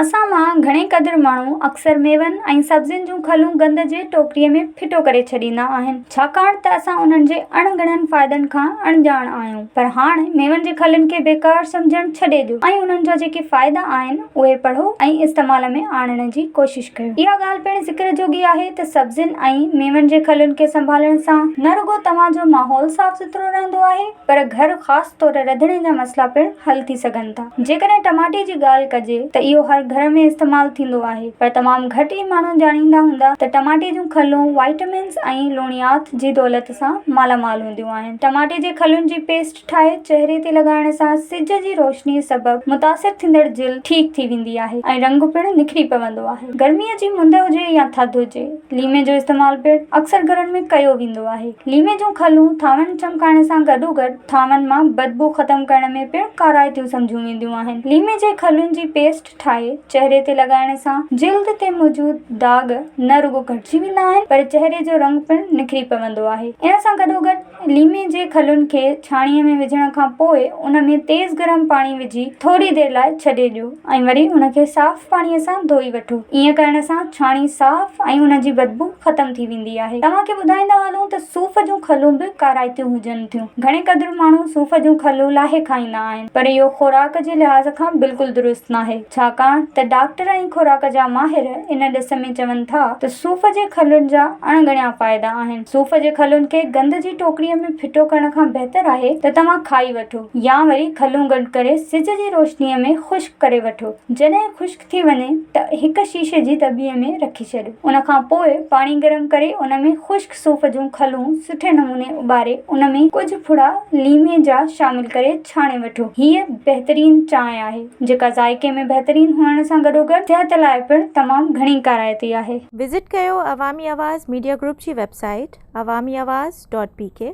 اسان مان گهڻي قدر ماڻهو اڪثر ميون ۽ سبزين جون کلون گند جي ٽوڪريء ۾ ڦٽو ڪري ڇڏيندا آهن، ڇاڪاڻ ته اسان انهن جي اڻ ڳڻن فائدن کان اڻڄاڻ آهيون. پر هاڻ ميون جي کلن کي بيڪار سمجهڻ ڇڏي ڏيو ۽ انهن جا جيڪي فائدا آهن، اهي پڙهو ۽ استعمال ۾ آڻڻ جي ڪوشش ڪيو. اها ڳالهه پڻ ذڪر جوڳي آهي ته سبزين ۽ ميون جي کلن کي سنڀالڻ سان نه رڳو توهان جو ماحول صاف سٿرو رهندو آهي، پر گهر خاص طور رڌڻي جا مسئلا پڻ حل ٿي سگهن ٿا. جيڪڏهن ٽماٽي جي ڳالهه ڪجي ته اهو هر گهر ۾ استعمال ٿيندو آهي پر تمام گهٽ ئي ماڻهو ڄاڻيندا هوندا ته ٽماٽي جون کلون وائٽمنز ۽ لوڻيات جي دولت سان مالا مال هونديون آهن. ٽماٽي جي کلن جي پيسٽ ٺاهي چهري تي لڳائڻ سان سج جي روشني سبب متاثر ٿيندڙ جلد ٺيڪ ٿي ويندي آهي ۽ رنگ پڻ نکري پوندو آهي. گرميء جي مند هجي يا ٿڌ هجي ليمي جو استعمال پڻ اڪثر گهرن ۾ ڪيو ويندو آهي. ليمي جون کلون ٿانون چمڪائڻ سان گڏوگڏ ٿانون مان بدبو ختم ڪرڻ ۾ پڻ ڪارائتيون سمجهيون وينديون آهن. ليمي جي کلن جي پيسٽ ٺاهي چهري تي لڳائڻ سان جلد تي موجود داغ نه رڳو گهٽجي ويندا آهن پر چهري جو رنگ پڻ نکري پوندو آهي. ان سان گڏوگڏ ليمي جي کلن کي ڇاڻيء ۾ وجهڻ کان پوء ان ۾ تيز گرم پاڻي وجهي ٿوري دير لاء ڇڏي ڏيو ۽ وري ان کي صاف پاڻيء سان ڌوئي وٺو. ائين ڪرڻ سان ڇاڻي صاف ۽ ان جي بدبو ختم ٿي ويندي آهي. توهان کي ٻڌائيندا هلون ته صوف جون کلون به ڪارائتيون هجن ٿيون. گهڻي قدر ماڻهو صوف جون کلون لاهي کائيندا آهن، پر اهو خوراڪ جي لحاظ کان بلڪل درست ناهي، ڇاڪاڻ ته ڊاڪٽر ۽ خوراڪ جا ماهر ان ڏس ۾ چون ٿا ته صوف جي کلن جا اڻ ڳڻيا فائدا آهن. صوف جي کلن کي گند جي ٽوڪريء ۾ ڦٽو ڪرڻ کان بهتر آهي ته توهان کائي وٺو يا وري کلون گڏ ڪري سج جي روشنيء ۾ خشڪ ڪري وٺو. جڏهن خشڪ ٿي وڃي ته هڪ شيشي جي دٻيء ۾ رکي ڇڏيو. ان کان پوء پاڻي گرم ڪري ان ۾ خشڪ صوف جون کلون سٺي نموني اٻاري ان ۾ ڪجهه ڦڙا ليمي جا شامل ڪري ڇاڻي وٺو. هيء بهترين چانهه آهي، جيڪا ذائقي ۾ بهترين هئڻ سان گڏوگڏ صحت لاء پڻ تمام گهڻي ڪارائتي آهي. وزٽ ڪيو عوامي آواز ميڊيا گروپ جي website Awami Awaz dot P K.